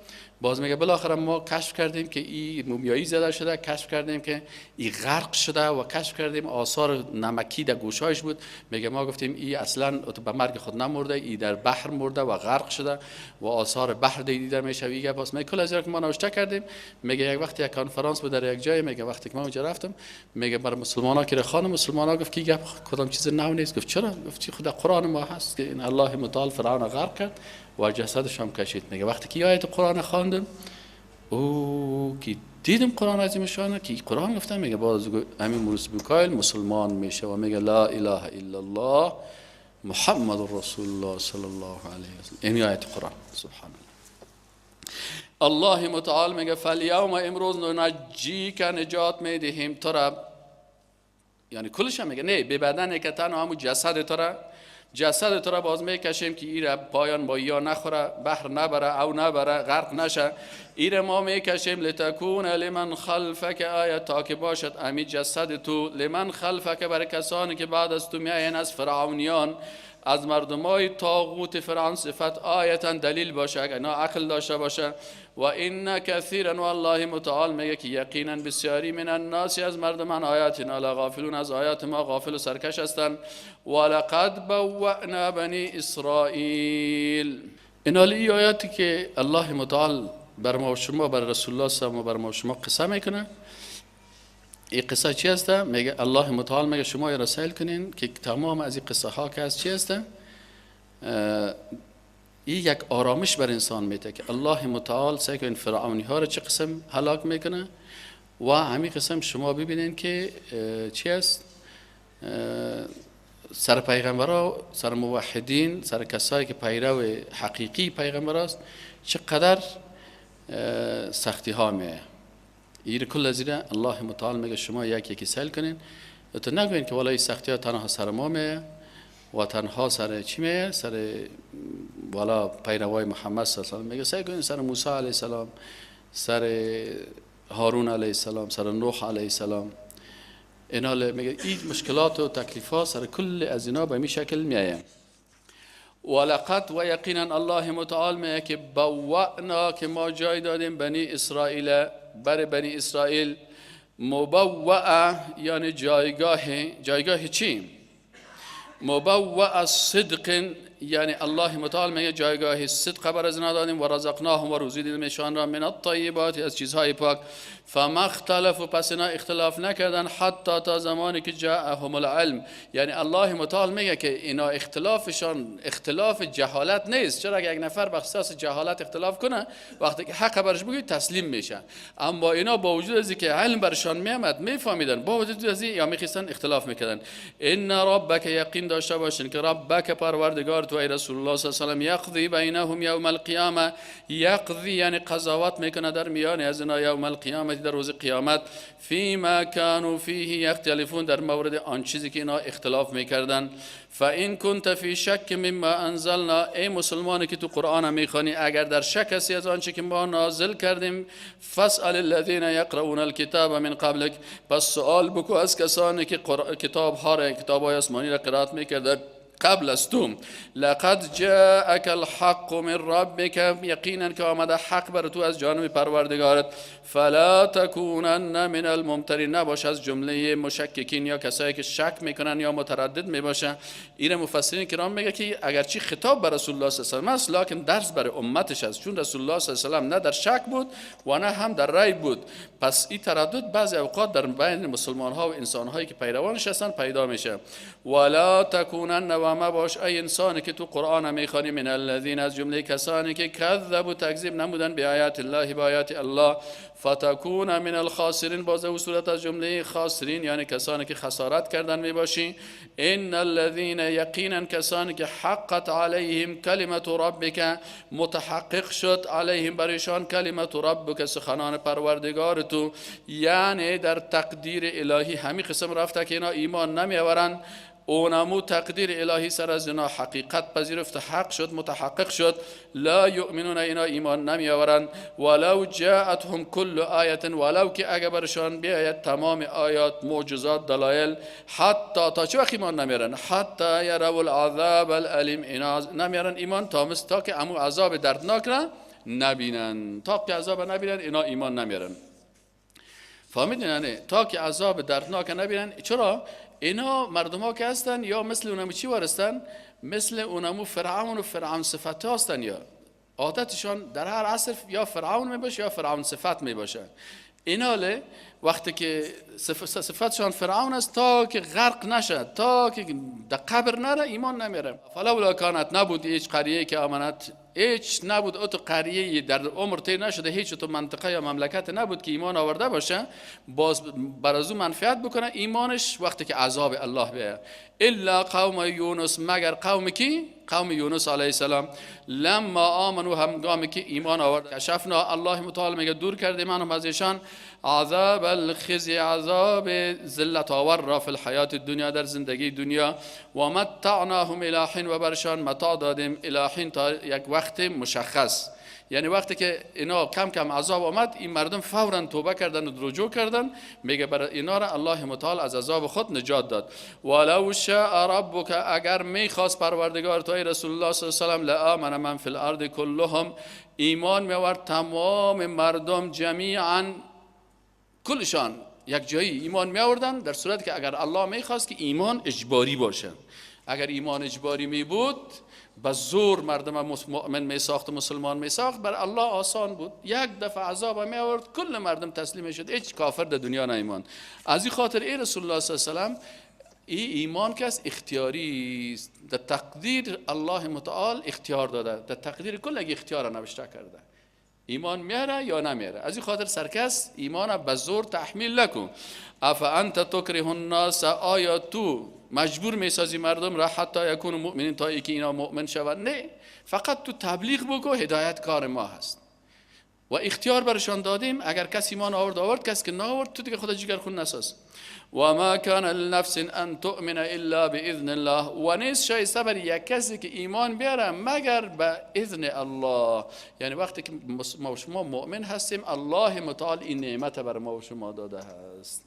باز میگه بالاخره ما کشف کردیم که این مومیایی زده شده، کشف کردیم که این غرق شده و کشف کردیم آثار نمکی در گوشایش بود. میگه ما گفتیم این اصلا به مرگ خود نمرده، این در بحر مرده و غرق شده و آثار بحر دیده میشه. میگه باز میگه کل از که ما نوشته کردیم. میگه یک وقت یک کنفرانس بود در یک جای، میگه وقتی که ما اونجا رفتم، میگه بر مسلمانا که خانم مسلمانا گفت که گپ کدام چیز نو نیست. گفت چرا؟ گفت خدا قرآن ما هست که این الله متعال فرعون غرق کرد و جسدش هم کشید. میگه وقتی که آیت قرآن خواندم او که دیدم قرآن عظیم شانه که قرآن گفتم، میگه باز همین موریس بوکایل مسلمان میشه و میگه لا اله الا الله محمد رسول الله صلی الله علیه و سلم. این آیت قرآن. سبحان الله. الله متعال میگه فالیوم امروز ننجیک، نجات میدهیم تو را، یعنی کلش هم میگه نه به بدن که تنها همون جسد تو را، جسد تو را باز میکشیم که ایره پایان با یا نخوره، بحر نبره او نبره، غرق نشه. ایره ما میکشیم لتکون لمن خلفک آیه، تا که باشد امی جسد تو لمن خلفک، برای کسانی که بعد از تو میاین، از فرعونیان، از مردمای طاغوت فرعون صفت، آیتا دلیل باشه اگر اینا عقل داشته باشه. و این کثیرا، و الله متعال میگه که یقینا بسیاری من الناس، از مردمان آیاتنا لغافلون، از آیات ما غافل و سرکش هستند. و لقد بوأنا بنی اسرائیل. این حالی آیاتی که الله متعال بر ما و شما، بر رسول الله صلی الله علیه و بر ما و شما قصه میکنه. این قصه چی هست؟ میگه الله متعال میگه شما را سیل کنین که تمام از این قصه ها که هست چی هست؟ این یک آرامش بر انسان میده که الله متعال سعی کنین فرعونی ها را چه قسم هلاک میکنه و همین قسم شما ببینین که چی هست؟ سر پیغمبرا، سر موحدین، سر کسایی که پیرو حقیقی پیغمبر است چقدر سختی ها میه. این کل زیره الله متعال میگه شما یک یکی سیل کنین، تو نگوین که والله سختی ها تنها سر ما میه و تنها سر چی میه؟ سر والا پیروای محمد صلی الله علیه و آله. میگه سیل کنین سر موسی علیه السلام، سر هارون علیه السلام، سر نوح علیه السلام. اینا میگه این مشکلات و تکلیف ها سر کل از اینا به این شکل میایه. ولقد و یقینا الله متعال میگه که بوأنا، که ما جای دادیم بنی اسرائیل، بر بنی اسرائیل مبوأ یعنی جایگاه، جایگاه چی؟ مبوأ صدق یعنی الله متعال میگه جایگاه صدق بر از اینا دادیم. و رزقناهم و روزی دیدیم ایشان را من الطیبات از چیزهای پاک. فما اختلفوا پس اینا اختلاف نکردن حتی تا زمانی که جاءهم العلم. یعنی الله متعال میگه که اینا اختلافشان اختلاف جهالت نیست. چرا که یک نفر به اختصاص جهالت اختلاف کنه وقتی که حق برش بگی تسلیم میشه، اما اینا با وجود از اینکه علم برشان میامد میفهمیدن، با وجود از این یا میخواستن اختلاف میکردن. ان ربک یقین داشته باشین که ربک پروردگار تو ای رسول الله صلی الله علیه و سلم یقضی بینهم یوم القیامه، یقضی یعنی قضاوت میکنه در میان از اینا یوم القیامه در روز قیامت، فیما کانوا فیه یختلفون در مورد آن چیزی که اینا اختلاف میکردن. فان کنت فی شک مما انزلنا، ای مسلمانی که تو قرآن میخوانی اگر در شک هستی از آنچه که ما نازل کردیم، فاسأل الذین یقرؤون الکتاب من قبلک، پس سوال بکو از کسانی که کتاب ها را، کتاب های آسمانی را قرائت میکردن قبل از تو. لقد جاءك الحق من ربك، یقینا که آمده حق بر تو از جانب پروردگارت. فلا تکونن من الممترین، نباش از جمله مشککین یا کسایی که شک میکنن یا متردد میباشن. این مفسرین کرام میگه که اگرچه خطاب بر رسول الله صلی الله علیه و سلم است، لکن درس بر امتش است، چون رسول الله صلی الله علیه و سلم نه در شک بود و نه هم در ریب بود. پس این تردد بعضی اوقات در بین مسلمان ها و انسان هایی که پیروانش هستن پیدا میشه. ولا تکونن و ما باش ای انسانی که تو قرآن میخوانی من الذین از جمله کسانی که کذبوا تکذیب نمودن به آیات الله به آیات الله، فتکون من الخاسرین، باز او صورت از جمله خاسرین یعنی کسانی که خسارت کردن میباشی. ان الذین یقینا کسانی که حقت علیهم کلمت ربک، متحقق شد علیهم برایشان کلمت ربک سخنان پروردگار تو، یعنی در تقدیر الهی همین قسم رفته که اینا ایمان نمیآورند، اونمو تقدیر الهی سر از اینا حقیقت پذیرفت، حق شد، متحقق شد. لا یؤمنون اینا ایمان نمیآورند. ولو جاءتهم کل آیت، ولو که اگر برشان بیاید تمام آیات، معجزات، دلایل، حتی تا چه وقت ایمان نمیارن؟ حتی یروا العذاب الالیم، اینا نمیارن ایمان تا که امو عذاب دردناک را نبینن، تا که عذاب نبینن اینا ایمان نمیارن. فهمیدین؟ یعنی تا که عذاب دردناک نبینن. چرا؟ اینا مردم ها که هستن یا مثل اونمو چی وارستن؟ مثل اونمو فرعون و فرعون صفت هستن، یا عادتشان در هر عصر یا فرعون می باشه یا فرعون صفت می باشه. اینا وقتی که صفتشان فرعون است تا که غرق نشه، تا که در قبر نره ایمان نمیره. فلولا کانت، نبود هیچ قریه که آمنت، هیچ نبود او تو قریه در عمر تیر نشده، هیچ تو منطقه یا مملکت نبود که ایمان آورده باشه باز بر از او منفعت بکنه ایمانش وقتی که عذاب الله بیاید. الا قوم یونس، مگر قوم کی؟ قوم یونس علیه السلام. لما آمنوا، همگامی که ایمان آورد، کشفنا، الله متعال میگه دور کردیم منهم از ایشان عذاب الخزی، عذاب ذلت آور را فی الحیات الدنیا، در زندگی دنیا. و متعناهم الی حین، و برشان متاع دادیم الی حین، تا یک وقت مشخص. یعنی وقتی که اینا کم کم عذاب آمد، این مردم فورا توبه کردن و رجوع کردن، میگه برای اینا را الله متعال از عذاب خود نجات داد. ولو شاء ربک، اگر میخواست پروردگار تو ای رسول الله صلی الله علیه و سلم، لآمن من فی الارض کلهم، ایمان میآورد تمام مردم جمیعا، کلشان یک جایی ایمان میآوردن، در صورتی که اگر الله میخواست که ایمان اجباری باشه، اگر ایمان اجباری می بود به زور مردم مؤمن می ساخت، مسلمان می ساخت، بر الله آسان بود، یک دفعه عذاب می آورد کل مردم تسلیم شد، هیچ کافر در دنیا نیمان. از این خاطر ای رسول الله صلی الله علیه و سلم ای ایمان که است اختیاری است، در تقدیر الله متعال اختیار داده، در تقدیر کل یک اختیار نوشته کرده، ایمان میاره یا نمیاره. از این خاطر سرکس ایمان به زور تحمیل نکن. افانت تکره الناس، آیا تو مجبور میسازی مردم را حتی یکون مؤمنین، تا اینکه اینا مؤمن شوند؟ نه، فقط تو تبلیغ بگو، هدایت کار ما هست و اختیار برشان دادیم. اگر کسی ایمان آورد آورد، کسی که نآورد تو دیگه خدا جگر خون نساز. و ما کان لنفس ان تؤمن الا باذن الله، و نیست شایسته بر یک کسی که ایمان بیاره مگر به اذن الله. یعنی وقتی که ما و شما مؤمن هستیم، الله متعال این نعمت بر ما و شما داده هست.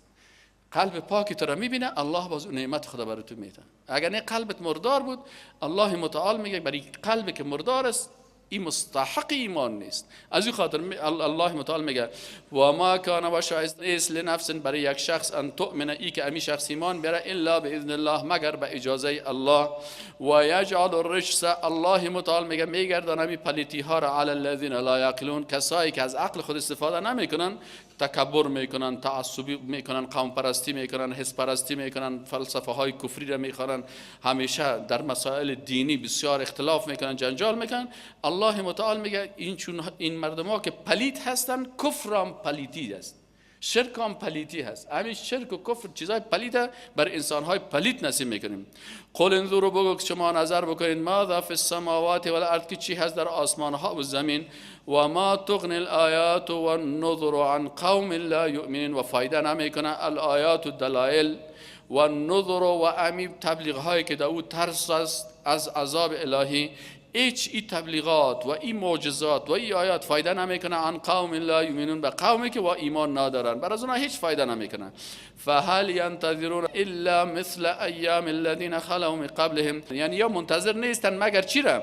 قلب پاکی تو را میبینه، الله باز اون نعمت خدا برای تو میده. اگر نه قلبت مردار بود، الله متعال میگه برای قلبی که مردار است این مستحق ایمان نیست. از این خاطر الله متعال میگه و ما کان و شایست نیست لنفس برای یک شخص ان تؤمن، ای که امی شخص ایمان بیاره، الا باذن الله، مگر به اجازه الله. و یجعل الرجس، الله متعال میگه میگردان امی پلیتی ها را علی الذین لا یعقلون، کسایی که از عقل خود استفاده نمیکنن، تکبر میکنن، تعصبی میکنن، قوم پرستی میکنن، حس پرستی میکنن، فلسفه های کفری را میخوانن، همیشه در مسائل دینی بسیار اختلاف میکنن، جنجال میکنن. الله متعال میگه این چون این مردم ها که پلیت هستن، کفر هم پلیتی است، شرک هم پلیتی هست. همین شرک و کفر چیزای پلیت بر انسان های پلیت نصیب میکنیم. قل انظروا، بگو که شما نظر بکنید، ماذا فی السماوات والارض، که چی هست در آسمان ها و زمین. و ما تغنی الآیات والنذر عن قوم لا یؤمنون، و فایده نمیکنه الآیات و دلائل و النذر و امی تبلیغ هایی که در او ترس است از عذاب الهی. هیچ ای تبلیغات و ای معجزات و ای آیات فایده نمیکنه عن قوم لا یؤمنون، به قومی که با ایمان ندارن، بر از اونها هیچ فایده نمیکنه. فهل ینتظرون الا مثل ایام الذین خلو من قبلهم، یعنی یا منتظر نیستن مگر چی را؟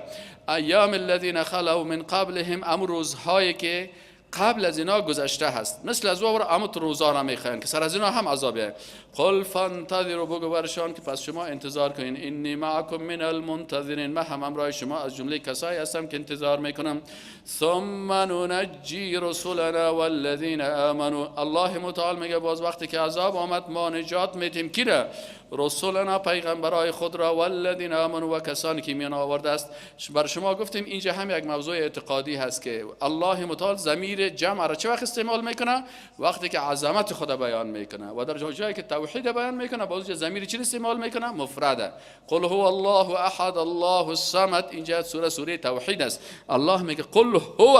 ایام الذین خلو من قبلهم، ام روزهایی که قبل از اینا گذشته هست، مثل از او امت روزا را میخواین که سر از اینا هم عذابه. قل فانتظروا، بگو برشان که پس شما انتظار کنین، انی معکم من المنتظرین، من هم همراه شما از جمله کسایی هستم که انتظار میکنم. ثم ننجی رسولنا والذین آمنوا، الله متعال میگه باز وقتی که عذاب آمد ما نجات میتیم کی را؟ رسولنا، پیغمبرای خود را، والذین آمنوا، و کسانی که ایمان آورده است. بر شما گفتیم اینجا هم یک موضوع اعتقادی هست که الله متعال ضمیر جمع را چه وقت استعمال میکنه؟ وقتی که عظمت خود بیان میکنه، و در جایی که توحید بیان میکنه باز ضمیر چی استعمال میکنه؟ مفرده. قل هو الله احد الله الصمد، اینجا سوره توحید است. الله میگه قل هو،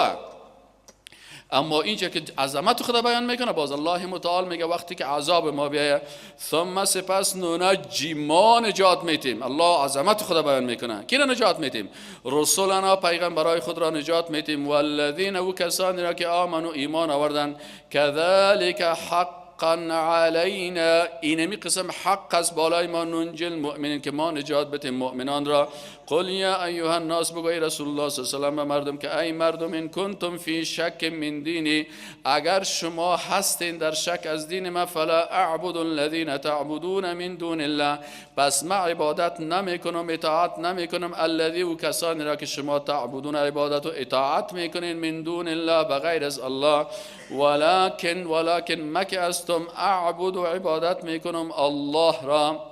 اما اینجا که عظمت خدا بیان میکنه باز الله متعال میگه وقتی که عذاب ما بیاید، ثم سپس ننجی، ما نجات میتیم. الله عظمت خدا بیان میکنه، کی را نجات میتیم؟ رسولنا، پیغمبرای خود را نجات میتیم، والذین، و کسانی را که آمنوا، ایمان آوردن. کذلک حقا علینا، اینمی قسم حق است بالای ما، ننجی المؤمنین، که ما نجات بتیم مؤمنان را. قل یا ایها الناس، بگو ای رسول الله صلی الله علیه و سلم به مردم که ای مردم، ان کنتم فی شک من دینی، اگر شما هستین در شک از دین ما، فلا اعبد الذین تعبدون من دون الله، پس ما عبادت نمی کنم، اطاعت نمی کنم، الذی، و کسانی را که شما تعبدون، عبادت و اطاعت میکنین، من دون الله، بغیر از الله. ولکن مک استم، اعبد و عبادت میکنم الله را،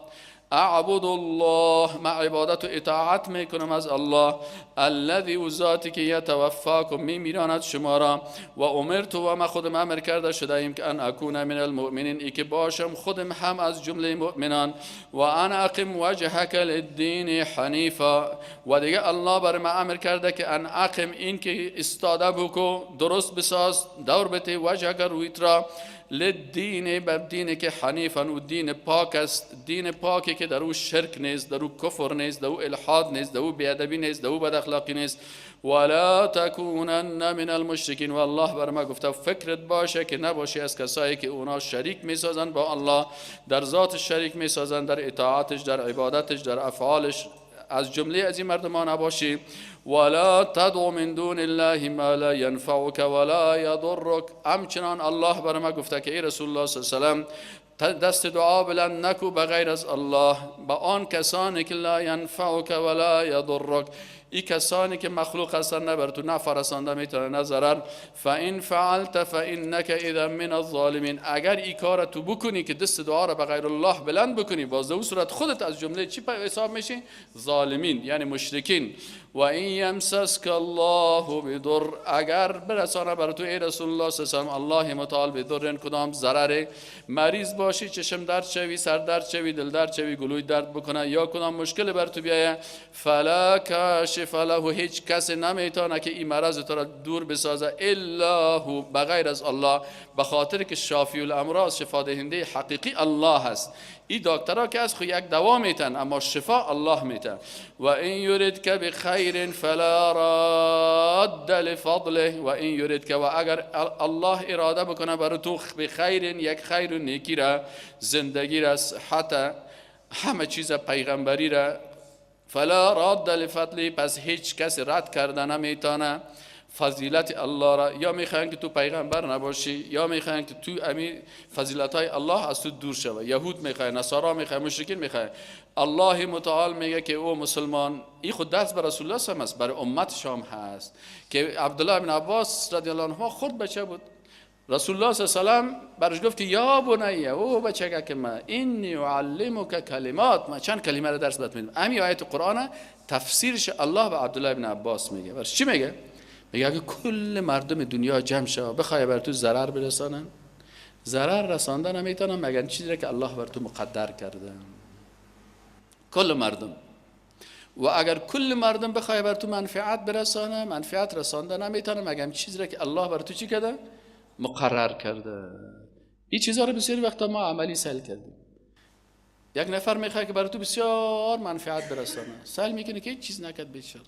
اعبد الله، ما عبادت و اطاعت میکنم از الله، الذی، و ذاتی که یتوفاکم، میمیراند شما را. و امرت، و ما خودم امر کرده شده ایم که ان اکون من المؤمنین، ای که باشم خودم هم از جمله مؤمنان. و ان اقم وجهک للدین حنیفا، و دیگه الله بر ما امر کرده که ان اقم، این که استاده بکو، درست بساز، دور بته، وجهک، رویت را، للدین، به دین که حنیفا، و دین پاک است، دین پاکی که در او شرک نیست، در او کفر نیست، در او الحاد نیست، در او بیادبی نیست، در او بد اخلاقی نیست. ولا تکونن من المشرکین، و الله بر ما گفته فکرت باشه که نباشی از کسایی که اونا شریک میسازن با الله، در ذات شریک میسازن، در اطاعتش، در عبادتش، در افعالش، از جمله از این مردمان نباشی. ولا تدع من دون الله ما لا ينفعك ولا يضرك، همچنان الله بر ما گفته که ای رسول الله صلی الله علیه و سلم دست دعا بلند نکو بغیر از الله، با آن کسانی که لا ينفعك ولا يضرك، ای کسانی که مخلوق هستن، نه بر تو نفع رسانده میتونه نه ضرر. فان فعلت فانک اذا من الظالمین، اگر ای کار تو بکنی که دست دعا را به غیر الله بلند بکنی، باز در صورت خودت از جمله چی حساب میشی؟ ظالمین، یعنی مشرکین. و این یمسسک الله بضر، اگر برسانه بر تو ای رسول الله صلی الله علیه و الله متعال بضر، کدام ضرر، مریض باشی، چشم درد شوی، سر درد شوی، دل درد شوی، گلوی درد بکنه، یا کدام مشکل بر تو بیایه، فلا کاشف له، هیچ کس نمیتونه که این مرض تو را دور بسازه، الا هو، بغیر از الله، به خاطر که شافی الامراض، شفا دهنده حقیقی الله هست. این دکترها که از خو یک دوا میتن، اما شفا الله میتن. و این یریدک بخیر فلا راد لفضله، و این یریدک، و اگر الله اراده بکنه برای تو بخیر، یک خیر و نیکی را، زندگی را، صحت، همه چیز، پیغمبری را، فلا راد لفضله، پس هیچ کس رد کرده نمیتونه فضیلت الله را. یا میخواین که تو پیغمبر نباشی، یا میخواین که تو امی فضیلت های الله از تو دور شوه. یهود میخواین، نصارا میخواین، مشرکین میخواین. الله متعال میگه که او مسلمان، این خود درس بر رسول الله هم است، برای امت شام هست که عبدالله بن عباس رضی الله عنه خود بچه بود، رسول الله صلی الله علیه و سلم برش گفت که یا بنیه، او بچه که من انی اعلمک کلمات، من چند کلمه را درس بهت میدم. امی آیت قرآن تفسیرش الله به عبدالله بن عباس میگه. برش چی میگه؟ میگه اگه کل مردم دنیا جمع شوه بخوای بر تو ضرر برسانن، ضرر رساندن نمیتونن مگر چیزی که الله بر تو مقدر کرده. کل مردم. و اگر کل مردم بخوای بر تو منفعت برسانه، منفعت رسانده نمیتونه مگر چیزی که الله بر تو چی کرده؟ مقرر کرده. این چیزها رو بسیار وقتا ما عملی سهل کردیم. یک نفر میخواد که برای تو بسیار منفعت برسانه، سهل میکنه که هیچ چیز نکرد بیچاره.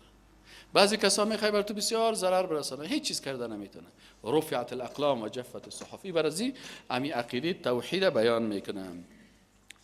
بعضی کسا میخواد بر تو بسیار ضرر برسانه، هیچ چیز کرده نمیتونه. رفعت الاقلام و جفت الصحف. این برازی امی عقیده توحید بیان میکنه.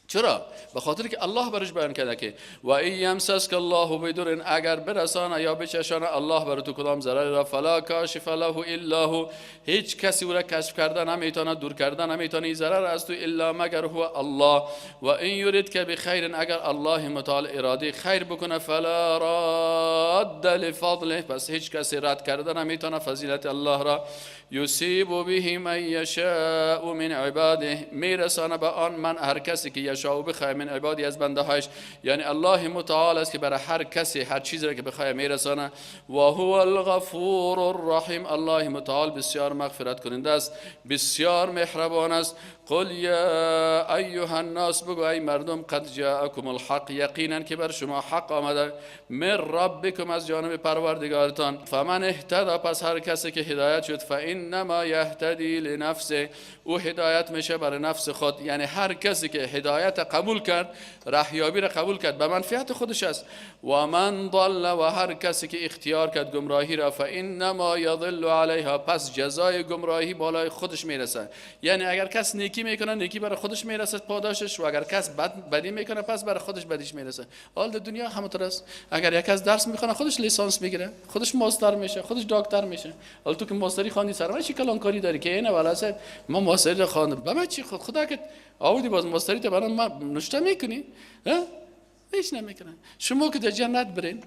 چرا؟ به خاطر که الله برش بیان کرده که و این یمسسک الله بدر، اگر برسانه یا بچشانه الله بر تو کدام ضرر را، فلا کاشف له الا هو، هیچ کسی او را کشف کرده نمیتونه، دور کرده نمیتونه این ضرر از تو، الا مگر هو الله. و این یرید که بخیر، اگر الله متعال اراده خیر بکنه، فلا راد لفضله، پس هیچ کسی رد کرده نمیتونه فضیلت الله را. یصیب به من یشاء من عباده، میرسانه به آن من هر کسی که یشاء بخواه من عبادی، از بنده هایش. یعنی الله متعال است که برای هر کسی هر چیزی را که بخواه میرسانه. و هو الغفور الرحیم، الله متعال بسیار مغفرت کننده است، بسیار مهربان است. قل یا ایها الناس، بگو ای مردم، قد جاءکم الحق، یقینا که بر شما حق آمده، من ربکم، از جانب پروردگارتان. فمن اهتدى، پس هر کسی که هدایت شد، فانما یهتدی لنفسه، او هدایت میشه برای نفس خود. یعنی هر کسی که هدایت قبول کرد، رهیابی را قبول کرد، به منفعت خودش است. و من ضل، و هر کسی که اختیار کرد گمراهی را، فانما یضل علیها، پس جزای گمراهی بالای خودش میرسه. یعنی اگر کس نیکی میکنه، نیکی برای خودش میرسه پاداشش، و اگر کس بدی میکنه، پس برای خودش بدیش میرسه. حال در دنیا همونطور است. اگر یک کس درس میخونه، خودش لیسانس میگیره، خودش ماستر میشه، خودش دکتر میشه. حال تو که ماستری خواندی، سر چی کلانکاری داری که اینه والا صاحب ما ماستری رو خواندم، به من چی؟ خود خدا که آوردی باز ماستری تو برام ما نشته میکنی، ها؟ هیچ نمیکنه. شما که در جنت برین،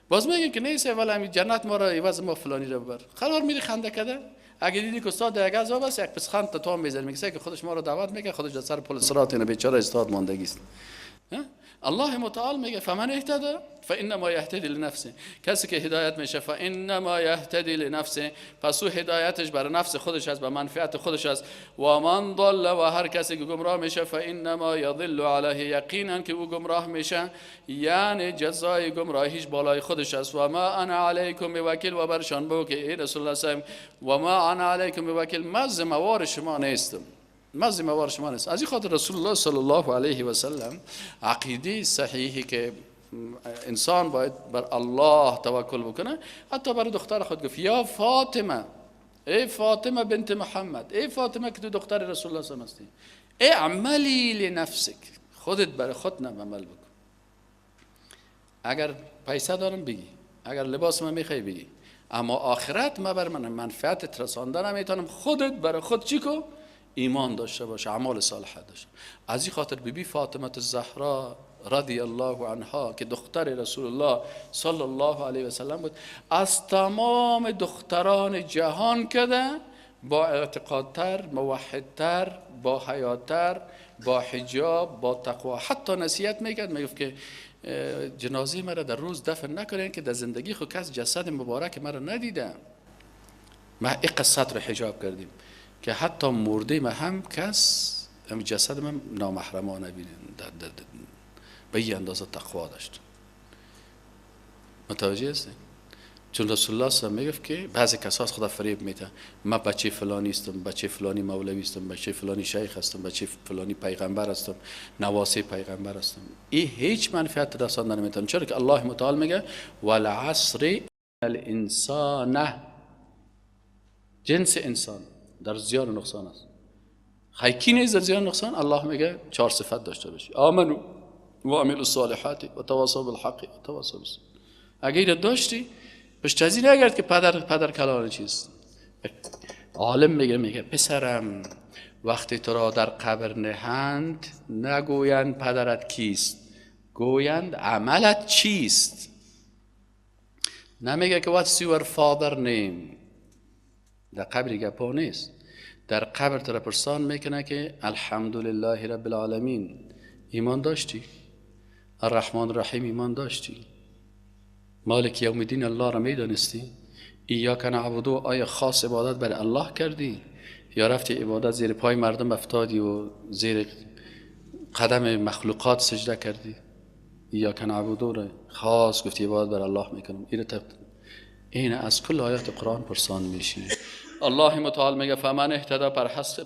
باز میگن که نیست ولی همین جنت ما را عوض ما فلانی رو ببر. قرار میری خنده کده، اگه دیدی که استاد یک عذاب است، یک پسخند تا میزنه، میگه که خودش ما رو دعوت میکنه، خودش در سر پل صراط اینه بیچاره استاد ماندگی است. الله متعال میگه فمن اهتدى فانما یهتدی لنفسه، کسی که هدایت میشه فانما یهتدی لنفسه، پس او هدایتش برای نفس خودش است، به منفعت خودش است. و من ضل، و هر کسی که گمراه میشه، فانما یضل علیه، یقینا که او گمراه میشه، یعنی جزای گمراهیش بالای خودش است. و ما انا علیکم بوکیل، و برشان بگو که ای رسول الله صلی و ما انا علیکم بوکیل، من ذمه‌وار شما نیستم، من ذمه‌وار شما نیست. از این خاطر رسول الله صلی الله علیه و سلم عقیده صحیحی که انسان باید بر الله توکل بکنه، حتی برای دختر خود گفت یا فاطمه، ای فاطمه بنت محمد، ای فاطمه که تو دختر رسول الله صلی الله علیه و سلم هستی، اعملی لنفسک، خودت برای خود نه عمل بکن. اگر پیسه دارم بگی، اگر لباس من میخوای بگی، اما آخرت ما بر من منفعت رساندن نمیتونم، خودت برای خود چی کو؟ ایمان داشته باشه، اعمال صالحه داشته. از این خاطر بیبی فاطمه الزهرا رضی الله عنها که دختر رسول الله صلی الله علیه و سلم بود، از تمام دختران جهان کده با اعتقادتر، موحدتر، با حیاتر، با حجاب، با تقوا. حتی نصیحت میکرد، میگفت که جنازه مرا در روز دفن نکنین که در زندگی خود کس جسد مبارک مرا ندیده. ما این سطر حجاب کردیم که حتی مرده ما هم کس جسد من نامحرمانه نبینه. به این اندازه تقوا داشت. متوجه هستین؟ چون رسول الله صلی الله علیه و میگفت که بعضی کساس خدا فریب میده، من بچه فلانی هستم، بچه فلانی مولوی هستم، بچه فلانی شیخ هستم، بچه فلانی پیغمبر هستم، نواسه پیغمبر هستم. این هیچ منفعت رساندن نمیتونه. چرا که الله متعال میگه والعصر الانسان، جنس انسان در زیان و نقصان است. خیکی نیست در زیان و نقصان. الله میگه چهار صفت داشته باشی: آمنو، و عملوا الصالحات و تواصوا بالحق و تواصوا بالصبر. اگه داشتی پشت از این نگرد که پدر کلان چیست. عالم میگه پسرم وقتی تو را در قبر نهند نگویند پدرت کیست، گویند عملت چیست. نمیگه که what's your father name. در قبر گپا نیست. در قبر تو را پرسان میکنه که الحمدلله رب العالمین ایمان داشتی، الرحمن الرحیم ایمان داشتی، مالک یوم الدین الله را میدانستی، ایاک نعبد آیا خاص عبادت برای الله کردی یا رفتی عبادت زیر پای مردم افتادی و زیر قدم مخلوقات سجده کردی؟ ایاک نعبد را خاص گفتی عبادت بر الله میکنم. این از کل آیات قرآن پرسان میشی. الله متعال میگه فمن اهتدى،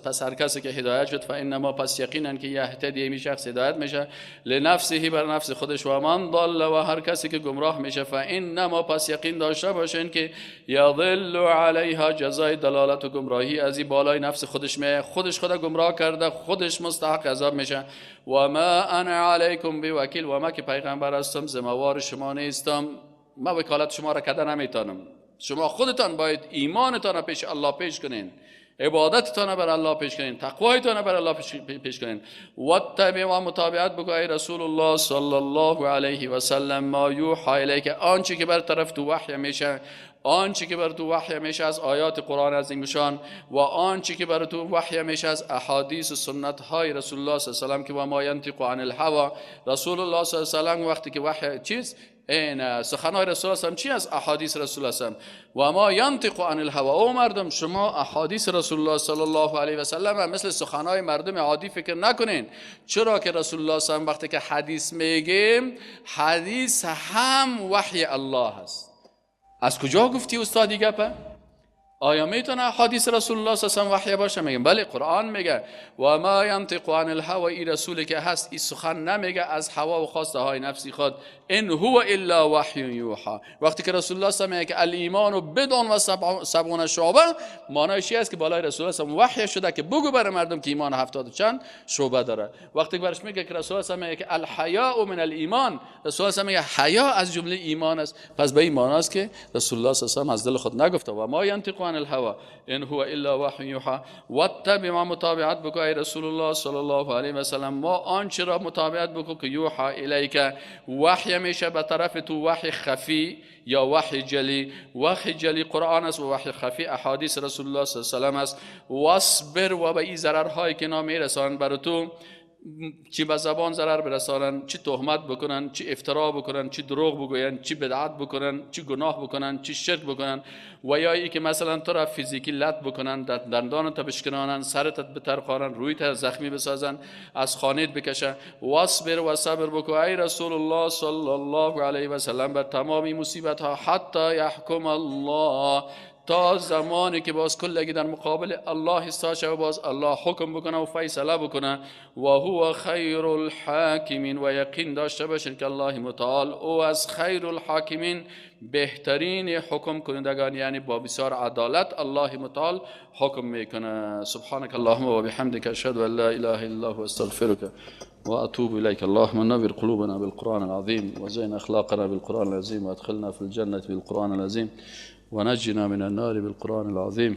پس هر کسی که هدایت شد، فانما پس یقینا که یهتدی می شخص هدایت میشه، لنفسه بر نفس خودش، و من ضل و هر کسی که گمراه میشه، فانما پس یقین داشته باشین که یضل علیها، جزای دلالت و گمراهی از این بالای نفس خودش می، خودش خود گمراه کرده، خودش مستحق عذاب میشه. و ما انا علیکم بوکیل، و ما که پیغمبر هستم ذمه‌وار شما نیستم، ما وکالت شما را کده نمیتونم. شما خودتان باید ایمانتان را پیش الله پیش کنین، عبادتتان را بر الله پیش کنین، تقوایتان را بر الله پیش کنین. واتبع و متابعت بگو ای رسول الله صلی الله علیه و سلم ما یوحی الیک، آنچه که بر طرف تو وحی میشه، آنچه که بر تو وحی میشه از آیات قرآن عظیم شان، و آنچه که بر تو وحی میشه از احادیث و سنت های رسول الله صلی الله علیه و سلم که و ما ینطق عن الهوا. رسول الله صلی الله علیه و سلم وقتی که وحی چیز این سخنهای رسول الله چی از احادیث رسول الله و ما ینطق عن الهوا. او مردم شما احادیث رسول الله صلی الله علیه و سلم مثل سخنهای مردم عادی فکر نکنین، چرا که رسول الله صلی الله علیه و وقتی که حدیث میگیم حدیث هم وحی الله است. از کجا گفتی استادی گپه؟ آیا میتونه حدیث رسول الله صلی الله علیه و وحی باشه؟ میگم بله، قرآن میگه و ما ینطق عن الهوا، ای رسولی که هست این سخن نمیگه از هوا و خواسته های نفسی خود، ان هو الا وحی یوحى. وقتی که رسول الله صلی الله علیه و میگه که الایمان بضع و سبعون شعبه، معنیش چی است؟ که بالای رسول الله صلی الله علیه و وحی شده که بگو برای مردم که ایمان 70 چند شعبه داره. وقتی که برش میگه که رسول الله صلی الله علیه و میگه که الحیاء من الایمان، رسول الله میگه حیا از جمله ایمان است. پس به این معنی است که رسول الله صلی الله علیه و از دل خود نگفته و ما ینطق عن الهوا ان هو الا وحی یوحى. واتبع ما متابعت بکو ای رسول الله صلی الله علیه و سلم ما آنچه را متابعت بکو که یوحى الیک، وحی میشه به طرف تو، وحی خفی یا وحی جلی. وحی جلی قرآن است و وحی خفی احادیث رسول الله صلی الله علیه و سلم است. واصبر و به این ضررهایی که نامیرسان بر تو، چی به زبان ضرر برسانن، چی تهمت بکنن، چی افترا بکنن، چی دروغ بگوین، چی بدعت بکنن، چی گناه بکنن، چی شرک بکنن، و یا ای که مثلا تو را فیزیکی لط بکنن، دندانت بشکنانن، سرت بترقانن، رویت زخمی بسازن، از خانهت بکشن. واصبر و صبر بکو ای رسول الله صلی الله علیه و سلم بر تمام مصیبت ها، حتی یحکم الله، تا زمانی که باز کلگی در مقابل الله ایستاد و باز الله حکم بکنه و فیصله بکنه. و هو خیر الحاکمین، و یقین داشته باشین که الله متعال او از خیر الحاکمین، بهترین حکم کنندگان، یعنی با بسیار عدالت الله متعال حکم میکنه. سبحانك اللهم و بحمدك اشهد ان لا اله الا انت استغفرك وأتوب إليك. اللهم نور قلوبنا بالقرآن العظيم، وزين أخلاقنا بالقرآن العظيم، وأدخلنا في الجنة بالقرآن العظيم، ونجنا من النار بالقرآن العظيم.